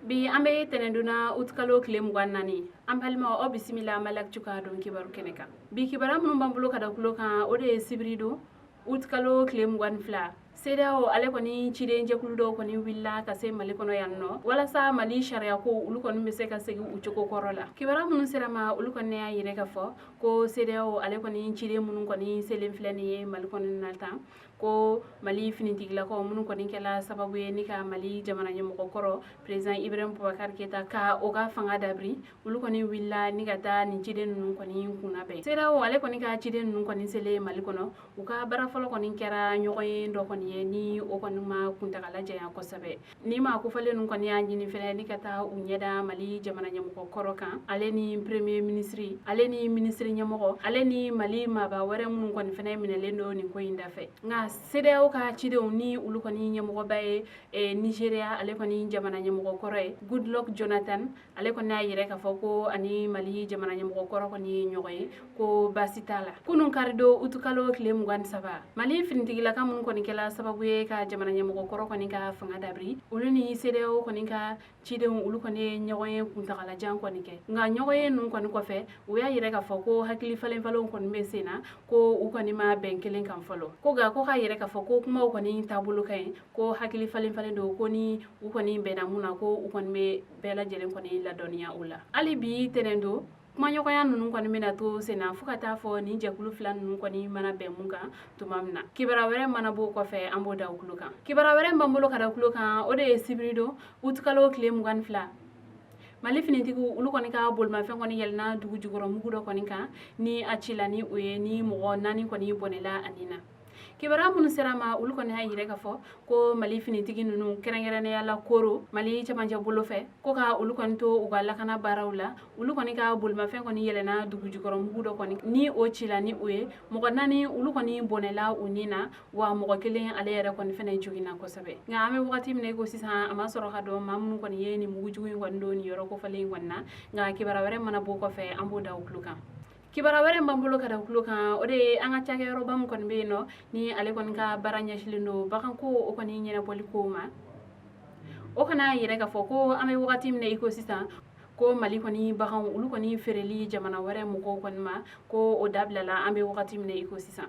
Bi an bɛ tɛnɛndon na, utikalo tile 24. An balimaw, aw bisimila Mali Actu ka don kibaru kɛnɛ kan. Bi kibaruya minnu b'an bolo ka da tulo kan, o de ye sibiridon utikalo tile 22, CEDEAO ale kɔni ciden jɛkulu dɔw kɔni wulila ka se Mali kɔnɔ yan nɔ, walasa Mali sariya ko olu kɔni bɛ se ka segin u cogo kɔrɔ la. Kibaruya minnu sera ma, olu kɔni y'a yɛrɛ ka fɔ ko CEDEAO ale kɔni ciden minnu kɔni selen filɛ nin ye Mali kɔnɔ na tan, ko Mali finitigilakaw minnu kɔni kɛla sababu ye ni ka Mali jamana ɲɛmɔgɔ kɔrɔ, président Ibrahim Boubacar Keita, ka o ka fanga dabiri, olu kɔni wulila ni ka taa nin ciden ninnu kɔni kunnabɛn. CEDEAO ale kɔni ka ciden ninnu kɔni selen Mali kɔnɔ, u ka baara fɔlɔ kɔni kɛra ɲɔgɔn ye dɔ kɔni ye ni o kɔni ma kuntagala janya kosɛbɛ. Ni maa kofɔlen ninnu kɔni y'a ɲini fɛnɛ ni ka taa u ɲɛda Mali jamana ɲɛmɔgɔ kɔrɔ kan, ale ni premier ministre, ale ni ministre ɲɛmɔgɔ, ale ni Mali maaba wɛrɛ minnu kɔni fɛnɛ minɛlen don nin ko in dafɛ. Nka CEDEAO ka cidenw ni olu kɔni ɲɛmɔgɔba ye Nigeria ale kɔni jamana ɲɛmɔgɔ kɔrɔ ye, Goodluck Jonathan, ale kɔni y'a yɛrɛ k'a fɔ ko ani Mali jamana ɲɛmɔgɔ kɔrɔ kɔni ye ɲɔgɔn ye, ko baasi t'a la. Kunun karidon utukalo tile 23, Mali finitigilaka minnu kɔni kɛla sababu ye ka jamana ɲɛmɔgɔ kɔrɔ kɔni ka fanga dabiri, olu ni CEDEAO kɔni ka cidenw, olu kɔni ye ɲɔgɔn ye kuntagalajan kɔni kɛ. Nka ɲɔgɔn ye ninnu kɔni kɔfɛ, u y'a yɛrɛ k'a fɔ ko hakili falenfalenw kɔni bɛ sen na, ko u kɔni ma bɛn kelen kan fɔlɔ, ko nka ko k'a yɛrɛ k'a fɔ ko kumaw kɔni taabolo ka ɲi, ko hakili falenfalen don, ko ni u kɔni bɛnna mun na, ko u kɔni bɛ bɛɛ lajɛlen kɔni ladɔnniya o la. Hali bi tɛnɛn don, kumaɲɔgɔnya ninnu kɔni bɛna to senna fo ka taa fɔ nin jɛkulu fila ninnu kɔni mana bɛn mun kan tuma min na. Kibaruya wɛrɛ mana b'o kɔfɛ, an b'o da u tulo kan. Kibaruya wɛrɛ b'an bolo ka da tulo kan, o de ye sibiridon utukalo tile 22, Mali finitigiw olu kɔni ka bolimafɛn kɔni yɛlɛnna dugu jukɔrɔ mugu dɔ kɔni kan ni a cila ni o ye, ni mɔgɔ 4 kɔni bɔnɛla ani na. Kibaruya minnu sera ma, olu kɔni y'a yɛrɛ k'a fɔ ko Mali finitigi ninnu, kɛrɛnkɛrɛnnenya la koro Mali cɛmancɛ bolo fɛ, ko ka olu kɔni to u ka lakana baaraw la, olu kɔni ka bolimafɛn kɔni yɛlɛnna dugu jukɔrɔ mugu dɔ kɔni ni o cila ni o ye, mɔgɔ 4 olu kɔni bɔnɛla u ni na, wa mɔgɔ kelen ale yɛrɛ kɔni fɛnɛ joginna kosɛbɛ. Nka an bɛ wagati min na i ko sisan, a ma sɔrɔ ka dɔn maa minnu kɔni ye nin mugujugu in kɔni don nin yɔrɔ kofɔlen in kɔni na. Nka kibaruya wɛrɛ mana bɔ kɔfɛ, an b'o da u tulo kan. Kibaruya wɛrɛ b'an bolo ka da tulo kan, o de ye an ka cakɛyɔrɔba min kɔni bɛ yen nɔ ni ale kɔni ka baara ɲɛsilen don baganko o kɔni ɲɛnabɔli kow ma, o kana yɛrɛ k'a fɔ ko an bɛ wagati min na i ko sisan, ko Mali kɔni baganw olu kɔni feereli jamana wɛrɛ mɔgɔw kɔni ma, ko o dabilala an bɛ wagati min na i ko sisan.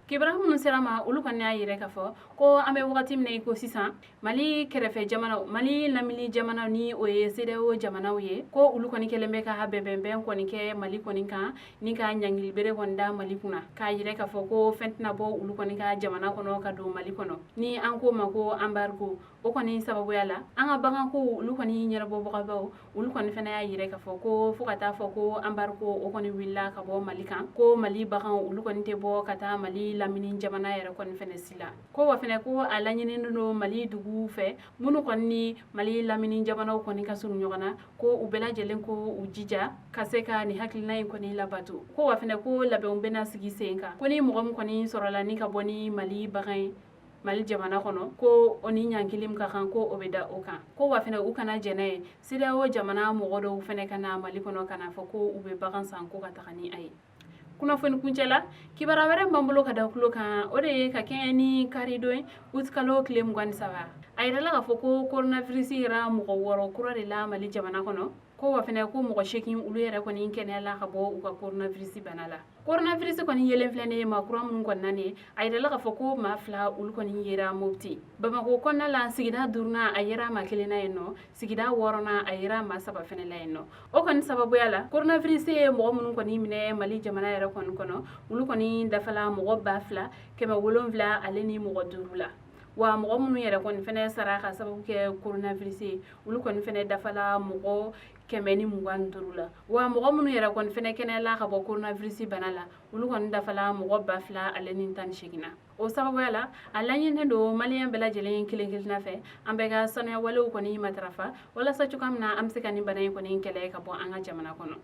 Kibaruya minnu sera ma, olu kɔni y'a yɛrɛ k'a fɔ ko an bɛ wagati min na i ko sisan, Mali kɛrɛfɛ jamanaw, Mali lamini jamanaw, ni o ye CEDEAO jamanaw ye, ko olu kɔni kɛlen bɛ ka bɛnbɛnbɛn kɔni kɛ Mali kɔni kan ni ka ɲangilibere kɔni da Mali kunna, k'a yɛrɛ k'a fɔ ko fɛn tɛna bɔ olu kɔni ka jamana kɔnɔ ka don Mali kɔnɔ, ni an k'o ma ko embargo. O kɔni sababuya la, an ka baganko olu kɔni ɲɛnabɔbagabaw, olu kɔni fana y'a yɛrɛ k'a fɔ ko fo ka taa fɔ ko embargo o kɔni wulila ka bɔ Mali kan, ko Mali baganw olu kɔni tɛ bɔ ka taa Mali lamini jamana yɛrɛ kɔni fɛnɛ si la. Ko wa fɛnɛ, ko a laɲininen don Mali duguw fɛ minnu kɔni ni Mali lamini jamanaw kɔni ka surun ɲɔgɔn na, ko u bɛɛ lajɛlen ko u jija ka se ka nin hakilina in kɔni labato. Ko wa fɛnɛ, ko labɛnw bɛna sigi sen kan, ko ni mɔgɔ min kɔni sɔrɔla ni ka bɔ ni Mali bagan ye Mali jamana kɔnɔ, ko o ni ɲankili min ka kan, ko o bɛ da o kan. Ko wa fɛnɛ, u kana jɛn n'a ye CEDEAO jamana mɔgɔ dɔw fɛnɛ ka na Mali kɔnɔ ka na fɔ ko u bɛ bagan san ko ka taga ni a ye. Kunnafoni kuncɛ la, kibaruya wɛrɛ b'an bolo ka da tulo kan, o de ye ka kɛɲɛ ni karidon ye utikalo tile 23, a yirala k'a fɔ ko coronavirus yera mɔgɔ 6 kura de la Mali jamana kɔnɔ. Ko wa fɛnɛ, ko mɔgɔ 8 olu yɛrɛ kɔni kɛnɛyala ka bɔ u ka coronavirus bana la. Coronavirus kɔni yelen filɛ nin ye maa kura minnu kɔni na nin ye, a yirala k'a fɔ ko maa 2 olu kɔni yera Mopti. Bamakɔ kɔnɔna la, sigida duurunan, a yera maa kelen na yen nɔ. Sigida wɔɔrɔnan, a yera maa 3 fɛnɛ la yen nɔ. O kɔni sababuya la, coronavirus ye mɔgɔ minnu kɔni minɛ Mali jamana yɛrɛ kɔni kɔnɔ, olu kɔni dafala mɔgɔ 2705 la. Wa mɔgɔ minnu yɛrɛ kɔni fɛnɛ sara ka sababu kɛ coronavirus ye, olu kɔni fɛnɛ dafala mɔgɔ 125 la. Wa mɔgɔ minnu yɛrɛ kɔni fɛnɛ kɛnɛyala ka bɔ coronavirus bana la, olu kɔni dafala mɔgɔ 2018 na. O sababuya la, a laɲininen don maliyɛn bɛɛ lajɛlen kelen kelenna fɛ, an bɛɛ ka sanuya walew kɔni matarafa, walasa cogoya min na an bɛ se ka nin bana in kɔni kɛlɛ ka bɔ an ka jamana kɔnɔ.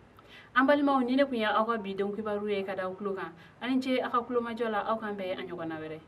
An balimaw, ni ne tun ye aw ka bi don kibaru ye ka da aw tulo kan. Aw ni ce aw ka kulomajɔ la. Aw kan bɛn a ɲɔgɔnna wɛrɛ.